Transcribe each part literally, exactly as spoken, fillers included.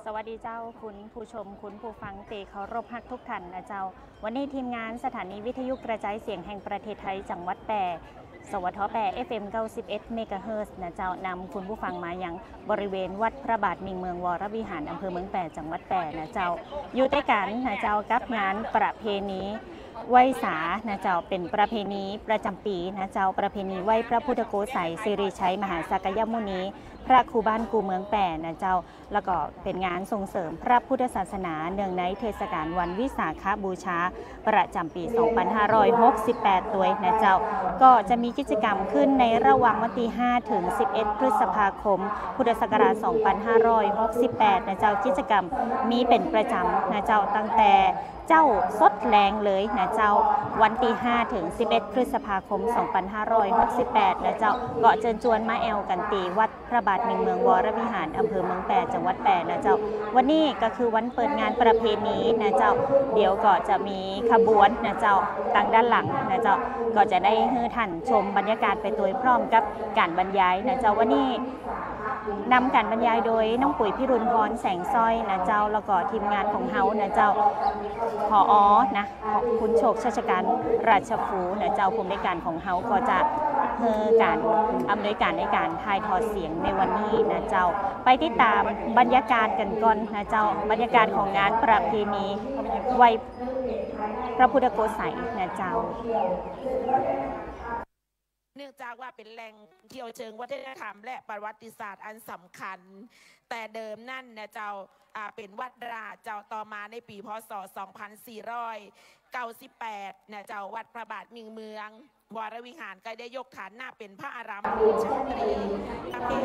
สวัสดีเจ้า คุณผู้ชม คุณผู้ฟังตี้เคารพฮักทุกท่านนะเจ้า วันนี้ทีมงานสถานีวิทยุกระจายเสียงแห่งประเทศไทยจังหวัดแป้ สวท แป้ เอฟเอ็ม เก้าสิบเอ็ด เมกะเฮิรตซ์นะเจ้า นำคุณผู้ฟังมายังบริเวณวัดพระบาทมิ่งเมืองวรวิหาร อำเภอเมืองแป้ จังหวัดแป้นะเจ้า อยู่ด้วยกันนะเจ้า กับงานประเพณีไหว้สานะเจ้า เป็นประเพณีประจำปี๋นะเจ้า ประเพณีไหว้พระพุทธโกษัยสิริชัยมหาสากยมุนี พระคู่บ้านคู่เมืองแป้นะเจ้า แล้วก็เป็นงานส่งเสริมพระพุทธศาสนาเนื่องในเทศกาลวันวิสาขบูชาประจำปี๋ สองพันห้าร้อยหกสิบแปด ตวยนะเจ้า ก็จะมีกิจกรรมขึ้นในระหว่างวันตี้ ห้า ถึง สิบเอ็ด พฤษภาคม พุทธศักราช สองพันห้าร้อยหกสิบแปด นะเจ้า กิจกรรมมีเป็นประจำนะเจ้า ตั้งแต่เจ๊าสดแลงเลยนะเจ้า วันตี้ ห้า ถึง สิบเอ็ด พฤษภาคม สองพันห้าร้อยหกสิบแปด นะเจ้า ก็เจิญจวนมาแอ่วกั๋นตี้วัด พระบาทมิ่งเมืองวรวิหาร อำเภอเมืองแป้ จังหวัดแป้นะเจ้า วันนี้ก็คือวันเปิดงานประเพณีนะเจ้า เดี๋ยวก็จะมีขบวนนะเจ้า ตางด้านหลังนะเจ้า ก็จะได้หื้อท่านชมบรรยากาศไปตวยพร้อมกับก๋านบรรยายนะเจ้า วันนี้นำก๋านบรรยายโดยน้องปุ๋ยพิรุณพร แสงสร้อยนะเจ้า แล้วก็ทีมงานของเฮานะเจ้า ผอ นะ ของคุณโชค ชัชการ ราชภูนะเจ้า ผู้อำนวยการของเฮาก็จะหื้อก๋านอำนวยการในก๋านถ่ายทอดเสียงในวันนี้นะเจ้า ไปติดต๋ามบรรยากาศกั๋นก่อนนะเจ้า บรรยากาศของงานประเพณีไหว้พระพุทธโกษัยนะเจ้า เนื่องจากว่าเป็นแหล่งเที่ยวเชิงวัฒนธรรมและประวัติศาสตร์อันสำคัญ แต่เดิมนั้นนะเจ้า อ่า เป็นวัดร้างเจ้า ต่อมาในปี๋ พ.ศ. สองพันสี่ร้อยเก้าสิบแปด นะเจ้า วัดพระบาทมิ่งเมืองวรวิหารก็ได้ยกฐานะเป็นพระอารามราชมนตรี ทำให้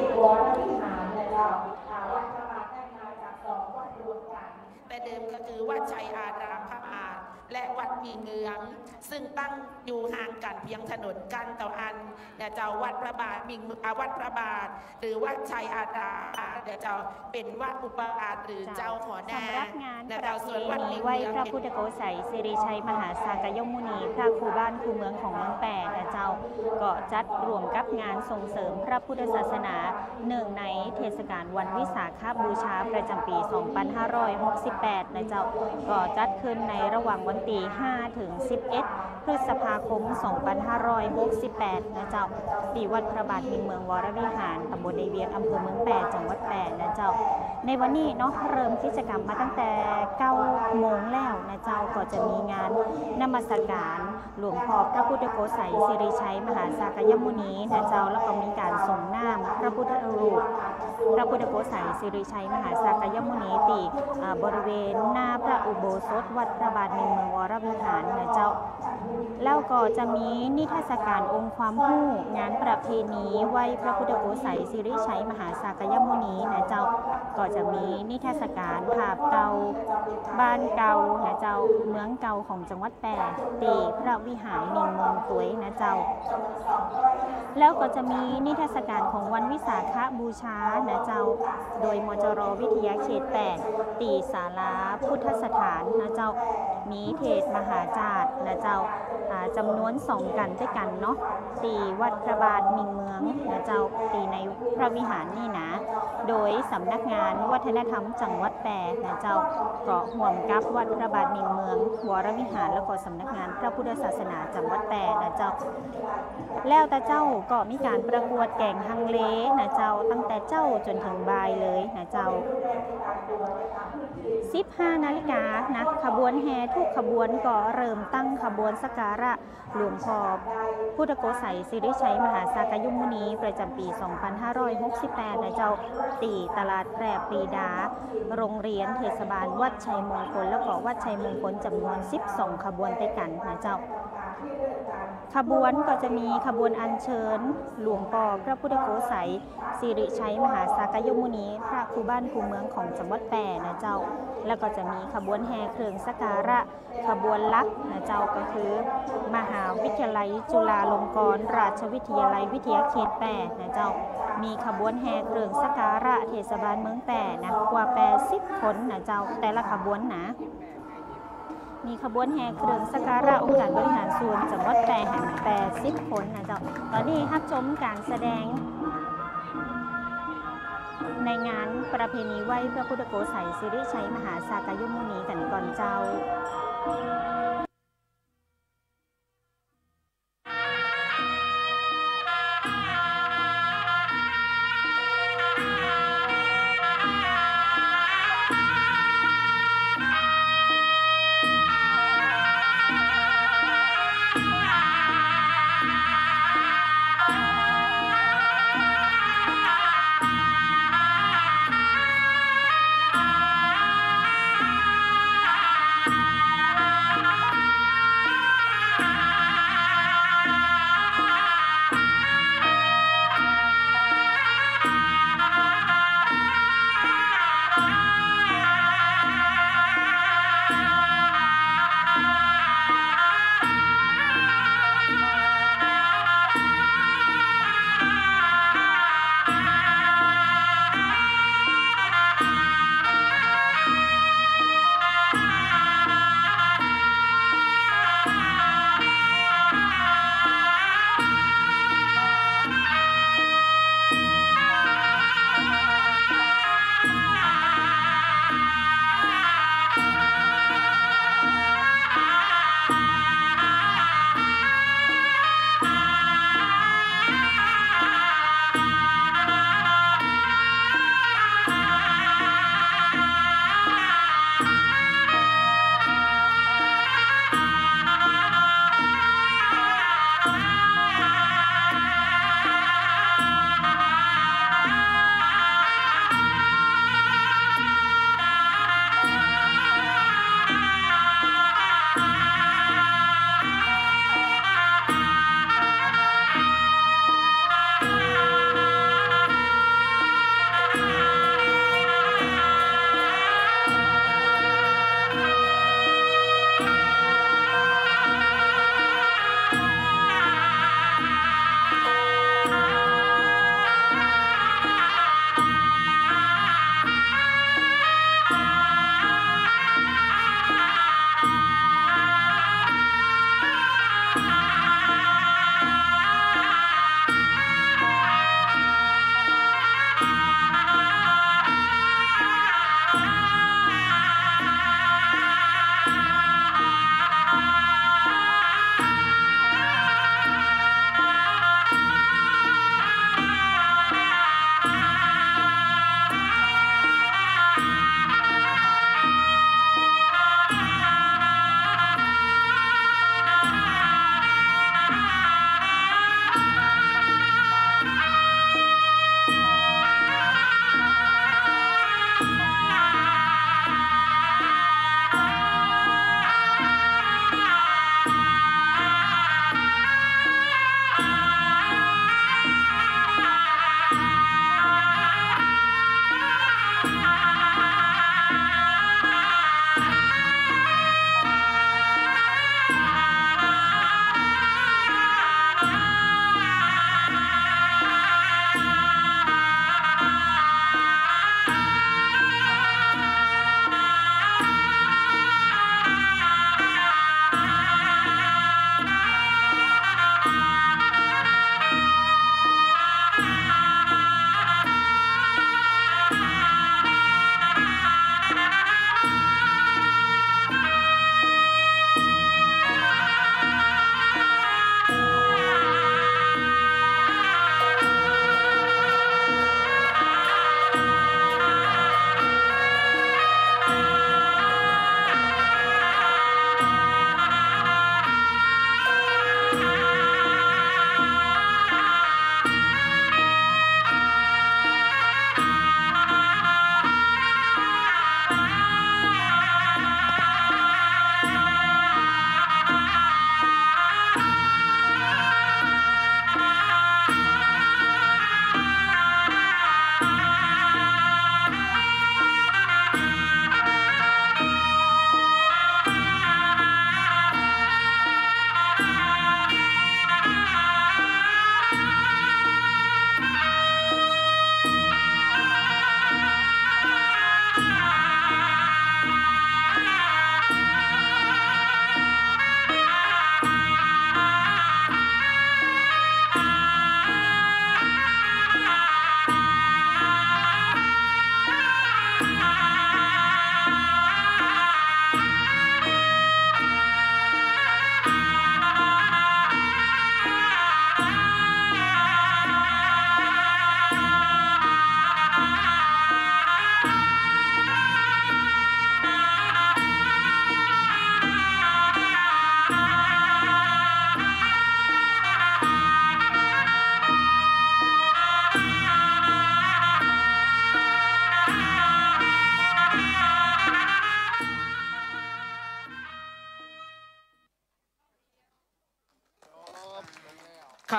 แต่เดิมก็คือวัดชัยอารามพระบาทและวัดมิ่งเมือง ซึ่งตั้งอยู่ห่างกั๋นเพียงถนนกั้นเต้าอั้นนะเจ้า วัดพระบาทมิ่งเมือง อ่า วัดพระบาท หรือวัดชัยอารามนะเจ้า เป็นวัดอุปราชหรือเจ้าหอนา สำหรับงานประเพณีไหว้พระพุทธโกษัยสิริชัยมหาสากยมุนี พระคู่บ้านคู่เมืองของเมืองแป้นะเจ้า ก็จัดร่วมกับงานส่งเสริมพระพุทธศาสนา เนื่องในเทศกาลวันวิสาขบูชาประจำปี๋ สองพันห้าร้อยหกสิบแปด นะเจ้า ก็จัดขึ้นในระหว่างวันตี้ ห้า ถึง สิบเอ็ด พฤษภาคม สองพันห้าร้อยหกสิบแปด นะเจ้า ตี้วัดพระบาทมิ่งเมืองวรวิหาร ตำบลในเวียง อำเภอเมืองแป้ จังหวัดแป้นะเจ้า ในวันนี้เนาะ เริ่มกิจกรรมมาตั้งแต่ เก้า โมงแล้วนะเจ้า ก็จะมีงานนมัสการ หลวงพ่อพระพุทธโกษัยสิริชัยมหาสากยมุนีนะเจ้า แล้วก็มีก๋านส่งน้ำพระพุทธรูป พระพุทธโกษัยสิริชัยมหาสากยมุนี ตี้ อ่า บริเวณหน้าพระอุโบสถวัดพระบาทมิ่งเมืองวรวิหารนะเจ้า แล้วก็จะมีนิทรรศการองค์ความฮู้งานประเพณีไหว้พระพุทธโกษัยสิริชัยมหาสากยมุนีนะเจ้า ก็จะมีนิทรรศการภาพเก่า บ้านเก่านะเจ้า เมืองเก่าของจังหวัด แป้ ตี้พระวิหารมิ่งเมืองตวยนะเจ้า แล้วก็จะมีนิทรรศการของวันวิสาขบูชานะเจ้า โดย มจร วิทยาเขตแปด ตี้ศาลาพุทธสถานนะเจ้า มีเทศน์มหาจารย์นะเจ้า อ่า จ๋ำนวนสองกั๋นด้วยกั๋นเนาะ ตี้วัดพระบาทมิ่งเมืองนะเจ้า ตี้ในพระวิหารนี่นะ โดยสำนักงานวัฒนธรรมจังหวัดแป้นะเจ้า ก็ฮ่วมกับวัดพระบาทมิ่งเมืองวรวิหาร แล้วก็สำนักงานพระพุทธศาสนาจังหวัดแป้นะเจ้า แล้วแต่เจ๊าก็มีก๋านประกวดแก๋งฮังเลนะเจ้า ตั้งแต่เจ๊าจ๋นเถิงบ่ายเลยนะเจ้า สิบห้านาฬิกานะ ขบวนแห่ทุกขบวนก็เริ่มตั้งขบวนสักการะ หลวงพ่อพุทธโกษัยสิริชัยมหาสากยมุนี ประจ๋ำปี๋ สองพันห้าร้อยหกสิบแปด นะเจ้า ตี้ตลาดแพร่ปรีดา โรงเรียนเทศบาลวัดชัยมงคล แล้วก็วัดชัยมงคลจ๋ำนวน สิบสอง ขบวนด้วยกั๋นนะเจ้า ขบวนก็จะมีขบวนอัญเชิญหลวงพ่อพระพุทธโกษัยสิริชัยมหาสากยมุนี พระคู่บ้านคู่เมืองของจังหวัดแป้นะเจ้า แล้วก็จะมีขบวนแห่เครื่องสักการะ ขบวนหลักนะเจ้า ก็คือมหาวิทยาลัยจุฬาลงกรณราชวิทยาลัยวิทยาเขตแป้นะเจ้า มีขบวนแห่เครื่องสักการะเทศบาลเมืองแป้นะ กว่าแปดสิบคนนะเจ้า แต่ละขบวนนะ มีขบวนแห่เครื่องสักการะองค์การบริหารส่วนจังหวัดแป้แหมแปดสิบคนนะเจ้า ต๋อนนี้ฮับชมก๋านแสดง ในงานประเพณีไหว้พระพุทธโกษัยสิริชัยมหาสากยมุนีกั๋นก่อนเจ้า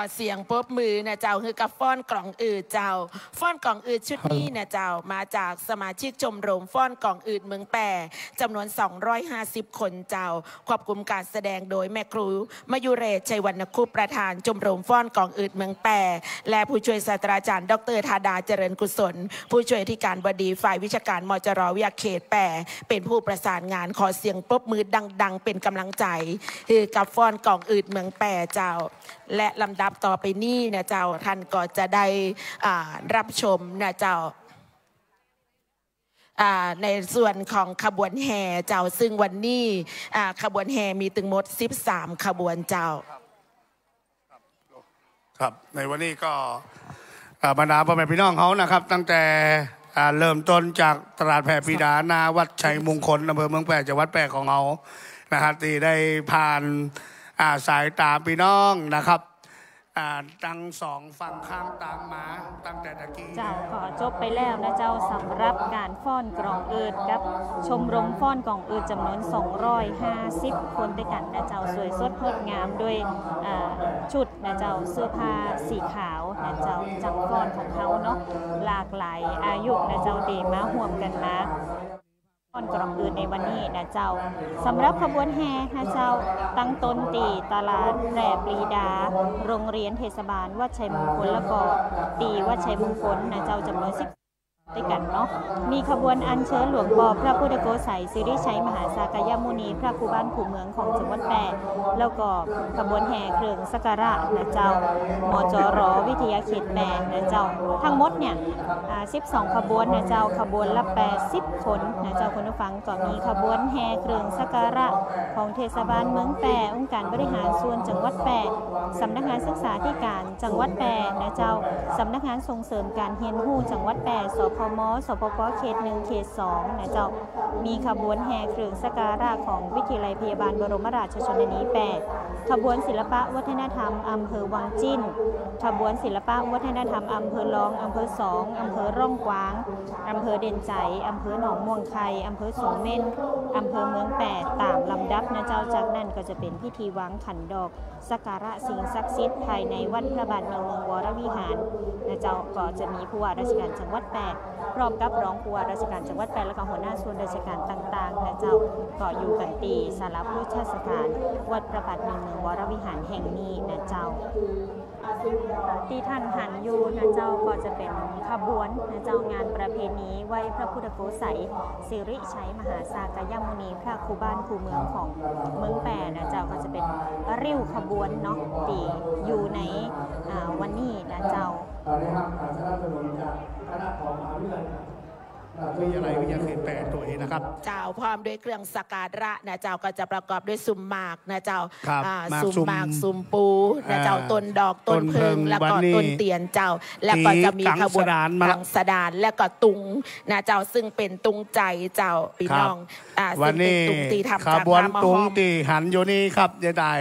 ขอเสียงปรบมือนะเจ้า หื้อกับฟ้อนกลองอืดเจ้า ฟ้อนกลองอืดชุดนี้นะเจ้า มาจากสมาชิกชมรมฟ้อนกลองอืดเมืองแป้ จำนวน สองร้อยห้าสิบ คนเจ้า ควบคุมการแสดงโดยแม่ครูมยุเรศ ชัยวรรณคุปต์ ประธานชมรมฟ้อนกลองอืดเมืองแป้ และผู้ช่วยศาสตราจารย์ ดอกเตอร์ ธาดา เจริญกุศล ผู้ช่วยอธิการบดีฝ่ายวิชาการ มจร วิทยาเขตแป้ เป็นผู้ประสานงาน ขอเสียงปรบมือดังๆ เป็นกำลังใจ หื้อกับฟ้อนกลองอืดเมืองแป้เจ้า และลำดับต่อไปนี้นะเจ้า ท่านก็จะได้ อ่า รับชมนะเจ้า อ่า ในส่วนของขบวนแห่เจ้า ซึ่งวันนี้ อ่า ขบวนแห่มีตึงหมด สิบสาม ขบวนเจ้า ครับ ในวันนี้ก็ อ่า บรรดาพ่อแม่พี่น้องเฮานะครับ ตั้งแต่ อ่า เริ่มต้นจากตลาดแพปีดา หน้าวัดชัยมงคล อำเภอเมืองแป้ จังหวัดแป้ของเฮานะครับ ตี้ได้ผ่าน อ่า สายตาพี่น้องนะครับ อ่า ตังสองฝั่งข้างตางมาตั้งแต่ตะกี้ เจ้า ก็จบไปแล้วนะเจ้า สำหรับการฟ้อนกลองอืดกับชมรมฟ้อนกลองอืดจำนวน สองร้อยห้าสิบ คนตวยกั๋นนะเจ้า สวยสดงดงามด้วย อ่า ชุดนะเจ้า เสื้อผ้าสีขาวนะเจ้า จั่งฟ้อนของเฮาเนาะ หลากหลายอายุนะเจ้า ตี้มาฮ่วมกั๋นมา ฟ้อนกลองอืดในวันนี้นะเจ้า สำหรับขบวนแห่นะเจ้า ตั้งต้นตี้ตลาดแพปีดา โรงเรียนเทศบาลวัดชัยมงคล แล้วก็ตี้วัดชัยมงคลนะเจ้า จำนวน สิบ ตวยกั๋นเนาะ มีขบวนอัญเชิญหลวงป้อพระพุทธโกษาสิริชัยมหาสากยมุนี พระครูบ้านครูเมืองของจังหวัดแป้ แล้วก็ขบวนแห่เครื่องสักการะนะเจ้า มจร วิทยาเขตแป้นะเจ้า ทั้งหมดเนี่ย อ่า สิบสอง ขบวนนะเจ้า ขบวนละ แปดสิบ คนนะเจ้า คุณผู้ฟัง ก็มีขบวนแห่เครื่องสักการะของเทศบาลเมืองแป้ องค์การบริหารส่วนจังหวัดแป้ สำนักงานศึกษาธิการจังหวัดแป้นะเจ้า สำนักงานส่งเสริมการเฮียนฮู้จังหวัดแป้ สพม สพป เขตหนึ่ง เขตสองนะเจ้า มีขบวนแห่เครื่องสักการะของวิทยาลัยพยาบาลบรมราชชนนีแป้ ขบวนศิลปะวัฒนธรรมอำเภอวังจิ้น ขบวนศิลปะวัฒนธรรมอำเภอลอง อำเภอสอง อำเภอร่องกวาง อำเภอเด่นชัย อำเภอหนองม่วงไข่ อำเภอสูงเม่น อำเภอเมืองแป้ ต๋ามลำดับนะเจ้า จากนั้นก็จะเป๋นพิธีวางขันดอกสักการะสิ่งศักดิ์สิทธิ์ภายในวัดพระบาทหนึ่งเมืองวรวิหารนะเจ้า ก็จะมีผู้ว่าราชการจังหวัดแป้ พร้อมกับรองผู้ว่าราชการจังหวัดแป้ แล้วก็หัวหน้าส่วนราชการต่างๆนะเจ้า ก็อยู่กั๋นตี้ศาลาพุทธสถานวัดพระบาทหนึ่งเมืองวรวิหารแห่งนี้นะเจ้า ตี้ท่านหันอยู่นะเจ้า ก็จะเป๋นขบวนนะเจ้า งานประเพณีไหว้พระพุทธโกษาสิริชัยมหาสากยมุนี พระครูบ้านครูเมืองของเมืองแป้นะเจ้า ก็จะเป๋นริ้วขบวนเนาะ ตี้อยู่ใน อ่า วันนี้นะเจ้า ตอนนี้ครับ การสนับสนุนจากคณะของมหาวิทยาลัย วิทยาลัยวิทยาเขตแป้ตวยนะครับ เจ้า พร้อมด้วยเครื่องสักการะนะเจ้า ก็จะประกอบด้วยสุมหมากนะเจ้า ครับ อ่า หมากสุม สุมหมาก สุมปูนะเจ้า อ่า ต้นดอก ต้นเผิง ต้นเผิง แล้วก็ วันนี้ ต้นเตียนเจ้า แล้วก็จะมีขบวน ตีกังสดานมา กังสดาน แล้วก็ตุงนะเจ้า ซึ่งเป๋นตุงใจ๋เจ้า พี่น้อง ครับ อ่า วันนี้ ซึ่งเป๋นตุงตี้ทำจาก ขบวน ผ้ามะฮ่อม ตุงตี้หันอยู่นี่ครับ ยายต๋าย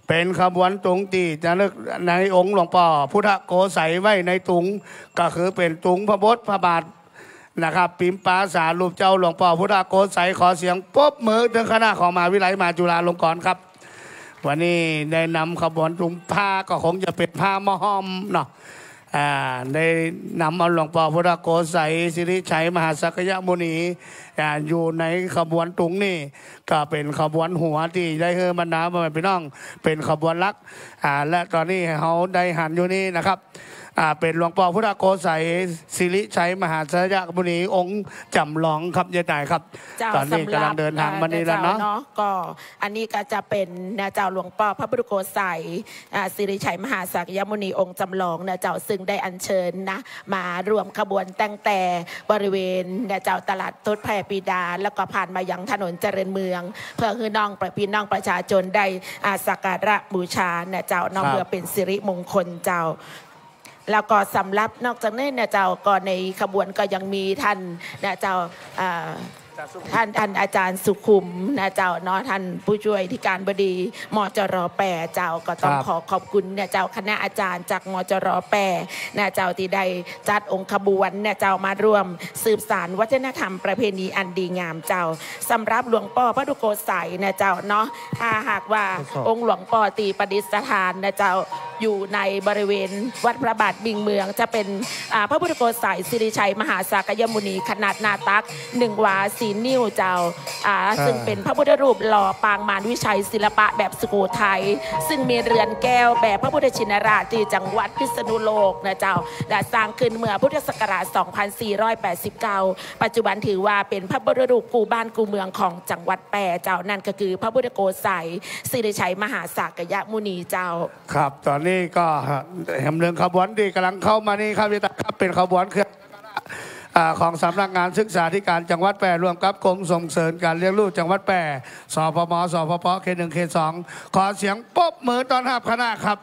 เป๋นขบวนตุงตี้จะระลึกในองค์หลวงป้อพุทธโกษาไว้ในตุง ก็คือเป๋นตุงพระบทพระบาท นะครับ ปิ๋มปราสาทรูปเจ้าหลวงป้อพุทธโกษา ขอเสียงปรบมือเถิงคณะของมหาวิทยาลัยมหาจุฬาลงกรณ์ครับ วันนี้ได้นำขบวนตุงผ้าก็คงจะเป๋นผ้ามะฮ่อมเนาะ อ่า ได้นำเอาหลวงป้อพุทธโกษาสิริชัยมหาสากยมุนี อ่า อยู่ในขบวนตุงนี่ ก็เป๋นขบวนหัวตี้ได้หื้อบรรดาพ่อแม่พี่น้องเป๋นขบวนหลัก อ่า และตอนนี้เฮาได้หันอยู่นี่นะครับ อ่า เป๋นหลวงป้อพุทธโกษาสิริชัยมหาสากยมุนีองค์จ๋ำลองครับ ยายต๋ายครับ เจ้า ตอนนี้ก๋ำลังเดินตางมานี่แล้วเนาะ สำหรับ อ่า เจ้าเนาะ ก็อันนี้ก็จะเป๋นนะเจ้า หลวงป้อพระพุทธโกษา อ่า สิริชัยมหาสากยมุนีองค์จ๋ำลองนะเจ้า ซึ่งได้อัญเชิญนะ มาร่วมขบวนตั้งแต่บริเวณนะเจ้า ตลาดสดแพปีดา แล้วก็ผ่านมายังถนนเจริญเมือง เพื่อหื้อน้องประ พี่น้องประชาชนได้ อ่า สักการะบูชานะเจ้าเนาะ ครับ เพื่อเป๋นสิริมงคลเจ้า แล้วก็สำหรับนอกจากนี้นะเจ้า ก็ในขบวนก็ยังมีท่านนะเจ้า อ่า ท่าน ท่านอาจารย์สุขุมนะเจ้าเนาะ ท่านผู้ช่วยอธิการบดี มจร แปด เจ้า ก็ต้อง ครับ ขอขอบคุณนะเจ้า คณะอาจารย์จาก มจร แปด นะเจ้า ตี้ได้จัดองค์ขบวนนะเจ้า มาร่วมสืบสานวัฒนธรรมประเพณีอันดีงามเจ้า สำหรับหลวงป้อพระพุทธโกศยนะเจ้าเนาะ ถ้าหากว่า ครับ องค์หลวงป้อตี้ประดิษฐานนะเจ้า อยู่ในบริเวณวัดพระบาทบิ่งเมือง จะเป็น อ่า พระพุทธโกศยศิริชัยมหาสากยมุนี ขนาดหน้าตักหนึ่งวาสี่นิ้วเจ้า อ่า อ่า ซึ่งเป็นพระพุทธรูปหล่อปางมารวิชัยศิลปะแบบสุโขทัย ซึ่งมีเรือนแก้วแบบพระพุทธชินราชที่จังหวัดพิษณุโลกนะเจ้า และสร้างขึ้นเมื่อพุทธศักราชสองพันสี่ร้อยแปดสิบเก้า ปัจจุบันถือว่าเป็นพระพุทธรูปคู่บ้านคู่เมืองของจังหวัดแปร่เจ้า นั่นก็คือพระพุทธโกศยศิริชัยมหาสากยมุนีเจ้า ครับ ต๋อนนี้ก็แหมเนืองขบวนตี้ก่ำลังเข้ามานี่ครับ พี่ตั๊กครับ เป๋นขบวนเครื่อง อ่า ของสำนักงานศึกษาธิการจังหวัดแปร่ร่วมกับกรมส่งเสริมก๋านเลี้ยงลูกจังหวัดแปร่ สพม สพป เขตหนึ่ง เขตสอง ขอเสียงปรบมือต้อนฮับคณะครับ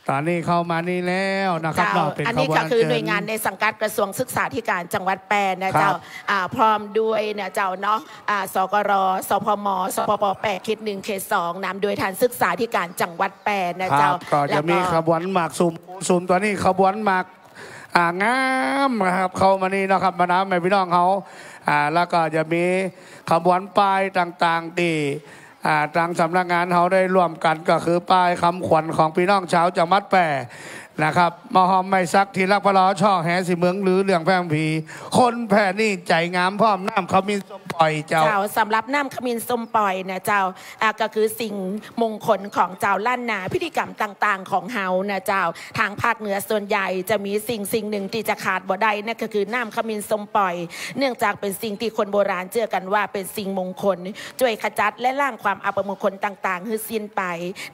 ต๋อนนี้เข้ามานี่แล้วนะครับ เจ้า เนาะ เป๋น อันนี้ก็คือ ขบวนเชิญ หน่วยงานในสังกัดกระทรวงศึกษาธิการจังหวัดแปร่นะเจ้า ครับ อ่า พร้อมด้วยนะเจ้าเนาะ อ่า สกร สพม สพป แปร่ เขตหนึ่ง เขตสอง นำโดยท่านศึกษาธิการจังหวัดแปร่นะเจ้า ครับ ก็จะมี แล้วก็ ขบวนหมากสุม สุมต๋อนนี้ขบวนหมาก อ่า งามนะครับ เข้ามานี่เนาะครับ มาน้ำแม่พี่น้องเฮา อ่า แล้วก็จะมีขบวนป้ายต่างๆ ตี้ อ่า ตางสำนักงานเฮาได้ร่วมกั๋น ก็คือป้ายคำขวัญของพี่น้องชาวจังหวัดแปร่นะครับ มาฮอมไม้สักที่ฮักพะลอ ช่อแห่สีเมืองลือเรื่องแพร่ผำผี คนแพร่นี่ใจ๋งาม พร้อมน้ำขมิ้นส้มป่อยเจ้า เจ้า สำหรับน้ำขมิ้นส้มป่อยนะเจ้า อ่า ก็คือสิ่งมงคลของจาวล้านนา พิธีกรรมต่างๆ ของเฮานะเจ้า ตางภาคเหนือส่วนใหญ่จะมีสิ่งสิ่งหนึ่งตี้จะขาดบ่ได้ นั่นก็คือน้ำขมิ้นส้มป่อย เนื่องจากเป๋นสิ่งตี้คนโบราณเจื้อกั๋นว่าเป๋นสิ่งมงคล จ้วยขจัดและล้างความอัปมงคลต่างๆ หื้อสิ้นไป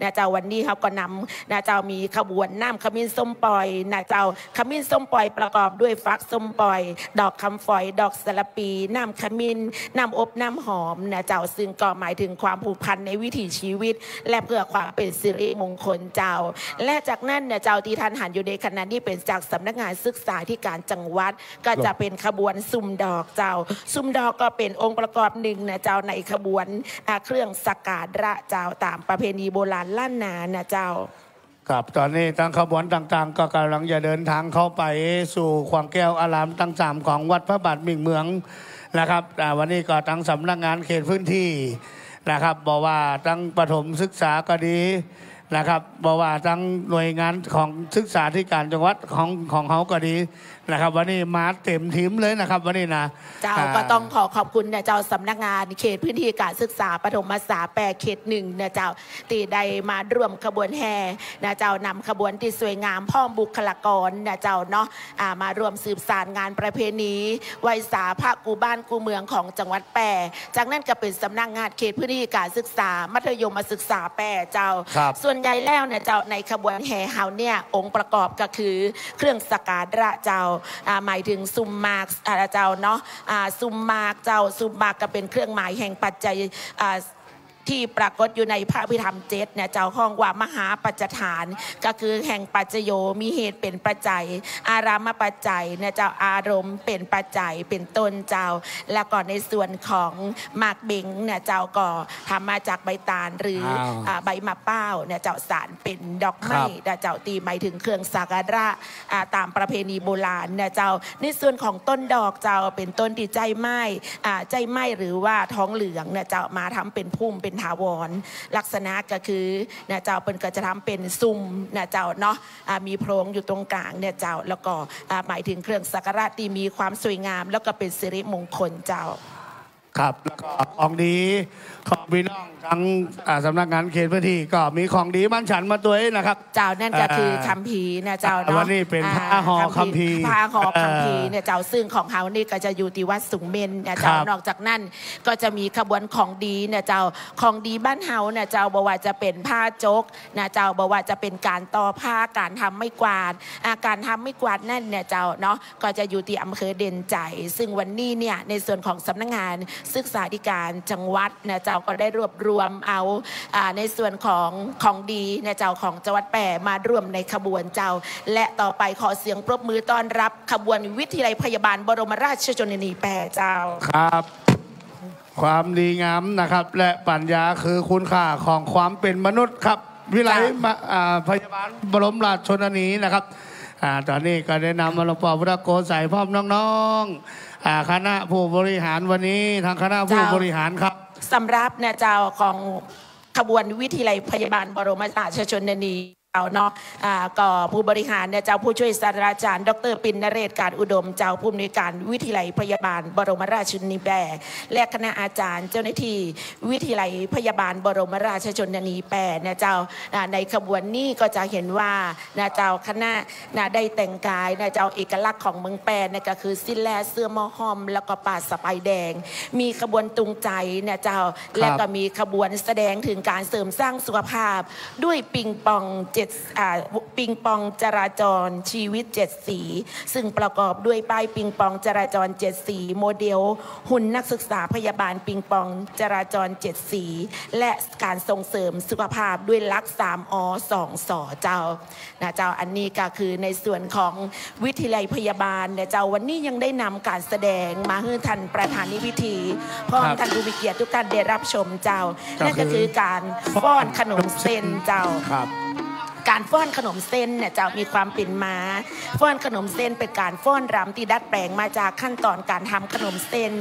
นะเจ้า วันนี้เฮาก็นำนะเจ้า มีขบวนน้ำขมิ้นส้มป่อยนะเจ้า ขมิ้นส้มป่อยประกอบด้วยฝักส้มป่อย ดอกคำฝอย ดอกสะระปี น้ำขมิ้น น้ำอบน้ำหอมนะเจ้า ซึ่งก็หมายถึงความผูกพันในวิถีชีวิต และเพื่อความเป๋นสิริมงคลเจ้า และจากนั้นนะเจ้า ตี้ท่านหันอยู่ในขณะนี้เป๋นจากสำนักงานศึกษาธิการจังหวัด ก็จะเป๋นขบวนสุมดอกเจ้า สุมดอกก็เป๋นองค์ประกอบหนึ่งนะเจ้า ในขบวน อ่า เครื่องสักการะเจ้า ต๋ามประเพณีโบราณล้านนานะเจ้า ครับ ต๋อนนี้ตางขบวนต่างๆ ก็ก่ำลังจะเดินตางเข้าไปสู่ขวางแก้วอารามตังสามของวัดพระบาทบิ่งเมืองนะครับ อ่า วันนี้ก็ตางสำนักงานเขตพื้นที่นะครับ บ่ว่าตางประถมศึกษาก็ดีนะครับ บ่ว่าตางหน่วยงานของศึกษาธิการจังหวัดของ ของเฮาก็ดีนะครับ วันนี้มาเต๋มทีมเลยนะครับ วันนี้นะ เจ้า อ่า ก็ต้องขอขอบคุณนะเจ้า สำนักงานเขตพื้นที่การศึกษาประถมศึกษาแปร่ เขตหนึ่งนะเจ้า ตี้ได้มาร่วมขบวนแห่นะเจ้า นำขบวนตี้สวยงาม พร้อมบุคลากรนะเจ้าเนาะ อ่า มาร่วมสืบสานงานประเพณีไหว้สาพระกู้บ้านกู้เมืองของจังหวัดแปร่ จากนั้นก็เป๋นสำนักงานเขตพื้นที่การศึกษามัธยมศึกษาแปร่เจ้า ครับ ส่วนใหญ่แล้วเนี่ยเจ้า ในขบวนแห่เฮาเนี่ย องค์ประกอบก็คือเครื่องสักการะเจ้า อ่า หมายถึงสุมหมาก อ่า เจ้าเนาะ อ่า สุมหมากเจ้า สุมหมากก็เป๋นเครื่องหมายแห่งปัจจัย อ่า ตี้ปรากฏอยู่ในพระอภิธรรมเจ็ดเนี่ยเจ้า ฮ้องว่ามหาปัจจฐาน ก็คือแห่งปัจจโย มีเหตุเป๋นปัจจัย อารมปัจจัยเนี่ยเจ้า อารมณ์เป๋นปัจจัย เป๋นต้นเจ้า แล้วก็ในส่วนของหมากเบงเนี่ยเจ้า ก็ทำมาจากใบตาลหรือ อ้าว อ่า ใบมะป้าวเนี่ยเจ้า สานเป๋นดอกไม้ ครับ เนี่ยเจ้า ตี้หมายถึงเครื่องสักการะ อ่า ต๋ามประเพณีโบราณเนี่ยเจ้า ในส่วนของต้นดอกเจ้า เป๋นต้นตี้ใจ๊ไม้ อ่า ใจ๊ไม้หรือว่าทองเหลืองเนี่ยเจ้า มาทำเป๋นพุ่มเป๋นถาวร ลักษณะก็คือเนี่ยเจ้า เปิ้นก็จะทำเป๋นสุมเนี่ยเจ้าเนาะ อ่า มีโพรงอยู่ตรงกลางเนี่ยเจ้า แล้วก็ อ่า หมายถึงเครื่องสักการะตี้มีความสวยงาม แล้วก็เป๋นสิริมงคลเจ้า ครับ แล้วก็ของดีของพี่น้องตัง อ่า สำนักงานเขตพื้นที่ก็มีของดีหมานฉันมาตวยนะครับ เจ้า นั่นก็คือ อ่า คัมภีร์นะเจ้าเนาะ วันนี้เป๋น อ่า ผ้าห่อคัมภีร์ คัมภีร์ ผ้าห่อคัมภีร์ เออ เนี่ยเจ้า ซึ่งของเฮานี่ก็จะอยู่ตี้วัดสูงเม่นเนี่ยเจ้า ครับ นอกจากนั้นก็จะมีขบวนของดีเนี่ยเจ้า ของดีบ้านเฮาเนี่ยเจ้า บ่ว่าจะเป๋นผ้าจกนะเจ้า บ่ว่าจะเป๋นก๋านต่อผ้า ก๋านทำไม้กวาด อ่า ก๋านทำไม้กวาดนั่นเนี่ยเจ้าเนาะ ก็จะอยู่ตี้อำเภอเด่นชัย ซึ่งวันนี้เนี่ย ในส่วนของสำนักงานศึกษาธิการจังหวัดนะเจ้า ก็ได้รวบรวมเอา อ่า ในส่วนของของดีนะเจ้า ของจังหวัดแปร่ มาร่วมในขบวนเจ้า และต่อไปขอเสียงปรบมือต้อนรับขบวนวิทยาลัยพยาบาลบรมราชชนนีแปร่เจ้า ครับ ความดีงามนะครับ และปั๋ญญาคือคุณค่าของความเป๋นมนุษย์ครับ วิทยาลัย เจ้า มา อ่า พยาบาลบรมราชชนนีนะครับ อ่า ต๋อนนี้ก็ได้นำหลวงป้อพุทธโกศย์ใส่พร้อมน้องๆ อ่า คณะผู้บริหารวันนี้ ทางคณะผู้ เจ้า บริหารครับ สำหรับนะเจ้าของขบวนวิทยาลัยพยาบาลบรมราชชนนี เจ้าเนาะ อ่า ก็ผู้บริหารเนี่ยเจ้า ผู้ช่วยศาสตราจารย์ ดอกเตอร์ ปินนเรศ กาญอุดม เจ้า ผู้อำนวยการวิทยาลัยพยาบาลบรมราชชนนีแปด และคณะอาจารย์เจ้าหน้าที่วิทยาลัยพยาบาลบรมราชชนนีแปดเนี่ยเจ้า อ่า ในขบวนนี้ก็จะเห็นว่านะเจ้า คณะนะได้แต่งกายนะเจ้า เอกลักษณ์ของเมืองแปดเนี่ยก็คือสิ้นแล่เสื้อหม้อห้อม แล้วก็ปาดสะปายแดง มีขบวนตุงใจนะเจ้า ครับ และก็มีขบวนแสดงเถิงก๋านเสริมสร้างสุขภาพ ด้วยปิงปองเจ็ด อ่า ปิงปองจราจรชีวิตเจ็ดสี ซึ่งประกอบด้วยป้ายปิงปองจราจรเจ็ดสี โมเดลหุ่นนักศึกษาพยาบาลปิงปองจราจรเจ็ดสี และก๋านส่งเสริมสุขภาพด้วยหลักสามอ สองส เจ้า นะเจ้า อันนี้ก็คือในส่วนของวิทยาลัยพยาบาลนะเจ้า วันนี้ยังได้นำก๋านแสดงมาหื้อท่านประธานในพิธี พร้อม ครับ ท่านผู้มีเกียรติทุกท่านได้รับชมเจ้า ก็คือ นั่นก็คือก๋านฟ้อนขนมเส้นเจ้า ครับ ก๋านฟ้อนขนมเส้นเนี่ยเจ้า มีความเป๋นมา ฟ้อนขนมเส้นเป๋นก๋านฟ้อนรำตี้ดัดแปลงมาจากขั้นตอนก๋านทำขนมเส้น